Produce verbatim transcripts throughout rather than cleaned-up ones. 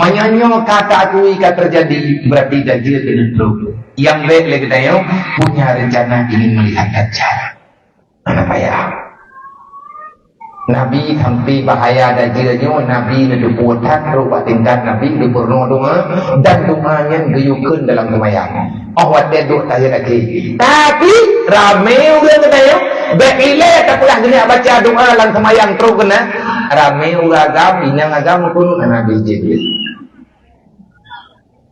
Nyoe ka taakui ka teujadi, berarti dajjal keuneuk trok. Nyang bèk lé geutanyoe punya rencana ingin melihat dajjal. Hana payah. Nabi sampai bahaya dajjal nyoe, Nabi neuteupeue that trok bak tingkat Nabi geupeurunoe doa, dan doa nyan geuyue kheun dalam seumayang. Óh watèe duek tahiyat akhé. Tapi ramé ureueng geutanyoe, bèk ilèe tapeugah geuneuk baca doa lam seumayang trok keunan. Ramé ureueng agam, inong agam pun hana bijéh.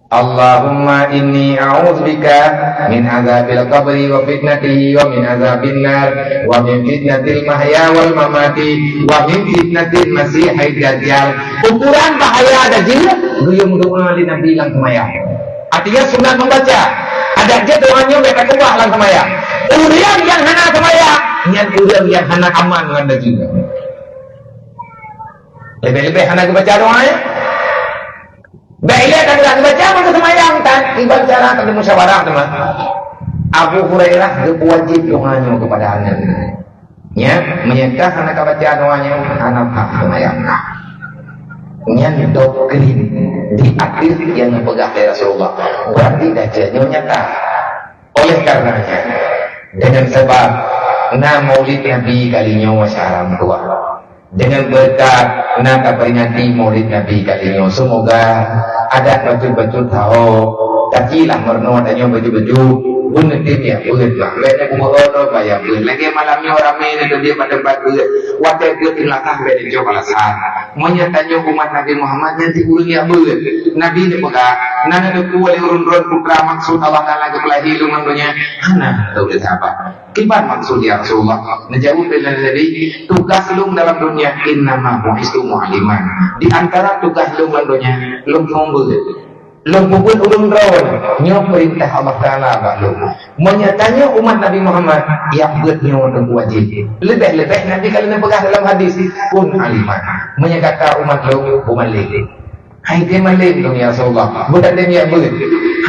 Allahumma inni a'udzubika min adzabil qabri wa fitnatihi wa min adzabin nar wa min fitnatil mahya wal mamati wa min fitnatil masihid dajjal. Ukuran bahaya dajjal, geuyue doa lé Nabi lam seumayang. Artinya sunat membaca. Adak jeuet doa nyoe bèk takeubah lam seumayang. Ureueng nyang hana seumayang, nyan ureueng nyang hana aman ngon dajjal. Leubeh-leubeh hana geubaca doa, ya. Bèk ilèe ka geura geubaca, maka seumayang tan. Iban cara ka musyawarah teuma. Abu Hurairah geupeuwajéb doa nyoe keupada aneuk. Nya, meunyoe ka hana ka baca doa nyoe, hana sah seumayang kah. Nyan doktrin di ateueh nyang geupeugah lé Rasulullah. Berarti dajjal nyoe nyata. Oleh karenanya, dengan sebab na Maulid Nabi kali nyoe, syedara meutuah, dengan berkat na taperingati Maulid Nabi kali nyoe, semoga adak bacut-bacut saho, tapi lah meurunoe tanyoe bacut-bacut, beuneutem jak beuet bah. Bèk na kuboh-boh bah jak beuet. Lagèe malam nyoe ramé na teubiet bak teumpat beuet. Watèe beuet teulatah bèk na cok alasan. Meunyoe tanyoe umat Nabi Muhammad nyan cit ureueng jak beuet. Nabi neupeugah, "Na neuteupeue lé ulôn droe peue teuma maksud Allah Taala geupeulahé lôn lam donya?" Hana, kheun lé sahabat. "Kiban maksud, ya Rasulullah?" Neujaweueb lé Nabi, "Tugaih lôn dalam donya, innama bu'istu mu'alliman." Di antara tugaih lôn lam donya, lôn keuneuk beuet. Lôn peubuet ureueng droe, nyoe peurintah Allah Taala bak lôn. Meunyoe tanyoe umat Nabi Muhammad, jak beuet nyoe teungku wajéb. Leubeh-leubeh Nabi ka lheueh neupeugah dalam hadis, "Kun aliman." Meunyoe gata umat lôn, beumalém. Hai, tem malém lôn, ya Rasulullah. Beutatém jak beuet.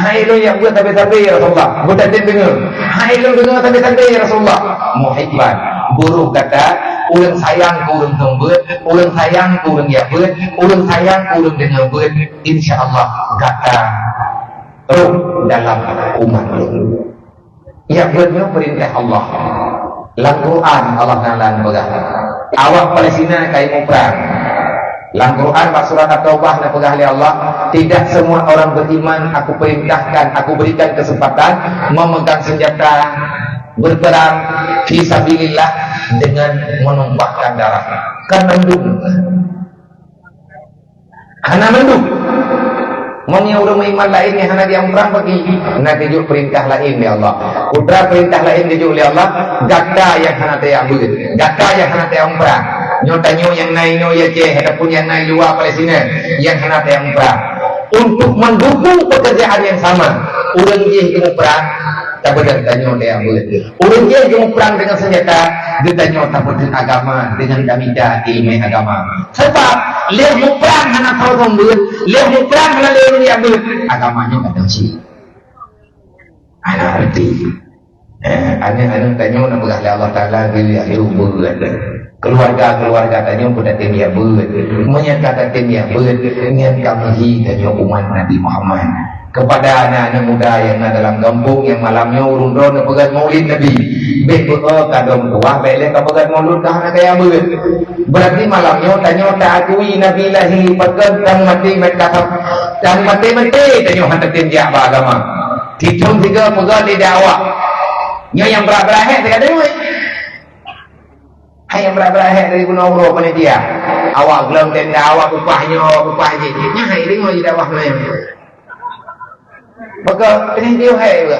Hai, lôn jak beuet sabe-sabe, ya Rasulullah. Beutatém deungoe. Hai, lôn deungoe sabe-sabe, ya Rasulullah. Muhibban. Buruh gata, ureueng sayang keu ureueng teueng beuet, ureueng sayang keu ureueng jak beuet, ureueng sayang keu ureueng deungoe beuet. Insya Allah, gata rôh dalam umat lôn. Jak beuet nyoe peurintah Allah. Lam Quran, Allah Taala neupeugah, "Awak Palestina ka muprang." Lam Quran, bak surat At-Taubah, neupeugah lé Allah, "Tidak semua orang beriman Aku perintahkan, Aku berikan kesempatan memegang senjata berperang fi sabilillah dengan menumpahkan darah." Kan mandum. Hana mandum. Meunyoe ureueng meuiman laén nyang hana jimuprang bagi, na geujok peurintah laén lé Allah. Peue teuma peurintah laén geujok lé Allah, gata nyang hana tajak beuet, gata nyang hana tajak muprang. Nyoe tanyoe nyang na inoe Aceh ataupun nyang na luwa Palestina nyang hana tajak muprang. Untuk mendukung pekerjaan yang sama, ureueng jih geumuprang, tapeugah tanyoe tajak beuet. Ureueng jih geumuprang deungon seunjata, geutanyoe tapeugah agama deungon tamita ileumèe agama. Sabab lheueh muprang hana tho seumeubeuet, lheueh muprang hana lé ureueng jak beuet, agama nyoe ka teuci. Hana arti. Eh, aneuk-aneuk tanyoe neupeugah lé Allah Taala geuyue beuet. Keluarga-keluarga tanyoe pun tatem jak beuet. Meunyoe ka tatem jak beuet, nyan ka meuhi tanyoe umat Nabi Muhammad. Kepada aneuk-aneuk muda nyang na dalam gampông nyang malam nyoe ureueng droe neupeugöt Maulid Nabi, bèk beu-o ka dong tuha, bèk lé ka peugöt Maulid ka hana kaya beuet. Berarti malam nyoe tanyoe taakui Nabi lahé, pakon tan maté meukat, tan maté-maté tanyoe hana tem jak bak agama. Sithôn sigoe peugöt lé dakwah. Nyoe nyang brat-brat hèk teuka deungoe. Hai nyang brat-brat hèk dari gunong uroe panitia. Awak glöng tenda, awak kupah nyoe, kupah jih. Nyan hai deungoe dakwah nyoe. Maka teungoh hai juga.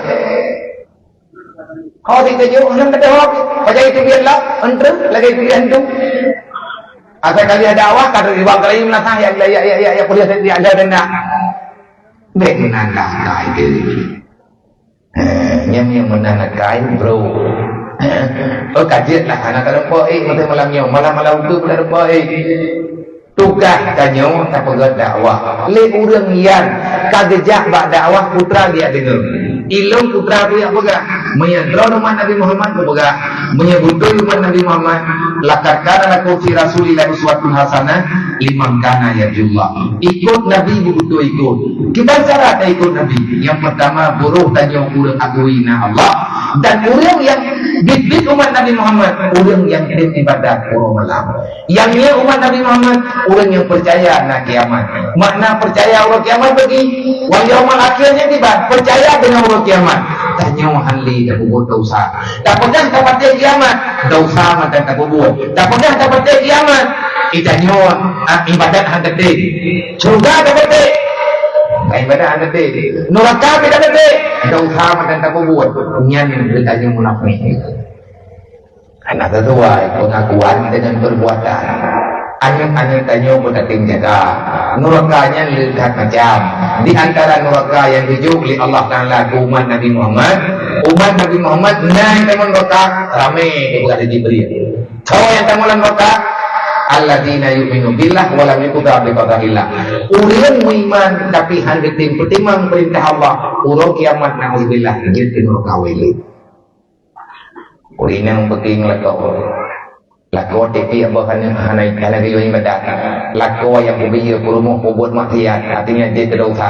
Ho di keju, hana keudeh ho. Pajan itu biar lah, entre, lagèe itu biar itu. Asai kali ada awak, kada di bang kali meunasah, ya, ya, ya, ya, ya, kuliah di ada tenda. Bèk meunan lah, ka itu. Eh, nyan nyang meunan akai, bro. Eh, oh, ka jeuet lah, hana tareumpok, eh, masa malam nyoe, malam-malam tu pun tareumpok, eh. Tugaih tanyoe tapeugöt dakwah. Lé ureueng nyan ka geujak bak dakwah, peue teuma geujak deungoe. Ilôn peue teuma geujak peugah. Meunyoe droe umat Nabi Muhammad geupeugah, meunyoe beutôi umat Nabi Muhammad, laqad kana lakum fi Rasulillah uswatun hasanah liman kana yarjullah. Ikot Nabi beutôi ikot. Kiban cara taikot Nabi? Nyang peurtama, beurôh tanyoe ureuëng akui na Allah, dan ureuëng nyang biet-biet umat Nabi Muhammad, ureuëng nyang kheun ibadat uroe malam. Nyang nyoe umat Nabi Muhammad, ureuëng nyang peucaya na kiamat. Makna peucaya uroe kiamat bagi, wal yaumal akhir nyan kiban, peucaya deungon uroe kiamat. Tanyoe hana lé tapeubuet desya. Tapeugah tapatéh kiamat, desya mantong tapeubuet. Tapeugah tapatéh kiamat, i tanyoe, ah, ibadat hana teuntèe. Syeuruga tapatéh, ibadat hana teuntèe. Nuraka pih hana teuntèe, desya mantong tapeubuet. Nyan geutanyoe munafék. Hana sesuai pengakuan dengan perbuatan. Anyut-anyut tanyoe beutating jaga. Nuraka nyan le that macam. Di antara nuraka nyang geujok lé Allah Taala keu umat Nabi Muhammad, umat Nabi Muhammad na nyang tamong nuraka ramé daripada Jibril. Soe nyang tamong lam nuraka? Alladzina yu'minu billah wa lam yuqda bi qadarillah. Ureuëng meuiman tapi hana geutem peutimang peurintah Allah, uroe kiamat, naudzubillah, jeuet keu nuraka wailu. Ureuëng nyang beuking lakoe. Lakoe tiep-tiep boh hana, hana, hana geuyue ibadat. Lakoe nyang peubiyeu peurumoh peubuet maksiat, artinya jeuet keu desya.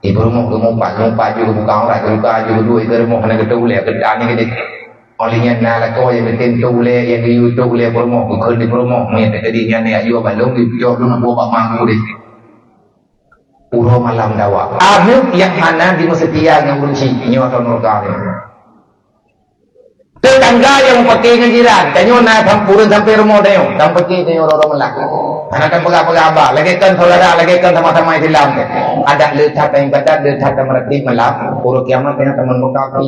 Di peurumoh geumeupat, geumeupat ju geubuka aurat, geubuka ju geuduek di rumoh hana geuteuulée, geudan ni geude. Óh lheueh nyan na lakoe nyang geuteuntèe ulée, nyang geuyue teuh ulée peurumoh, geukheun di peurumoh, meunyo teukeudi nyan jak yue balong, geucok lom buet bak mangku deh. Uroe malam dawa. Aneuk nyang hana jimeuseutia ngon ureuëng chik, nyoe atau nuraka nyoe. Tetangga nyang meupaké ngon jiran, tanyoe na sam-, ureuëng sampoe rumoh tanyoe, sampoe tanyoe roro meulah. Hana tapeugah-peugah haba, lagée kon saudara, lagée kon sama-sama Islam. Adak le that ibadat, le that meureuti malam, uroe kiamat tanyoe teuma meukafi.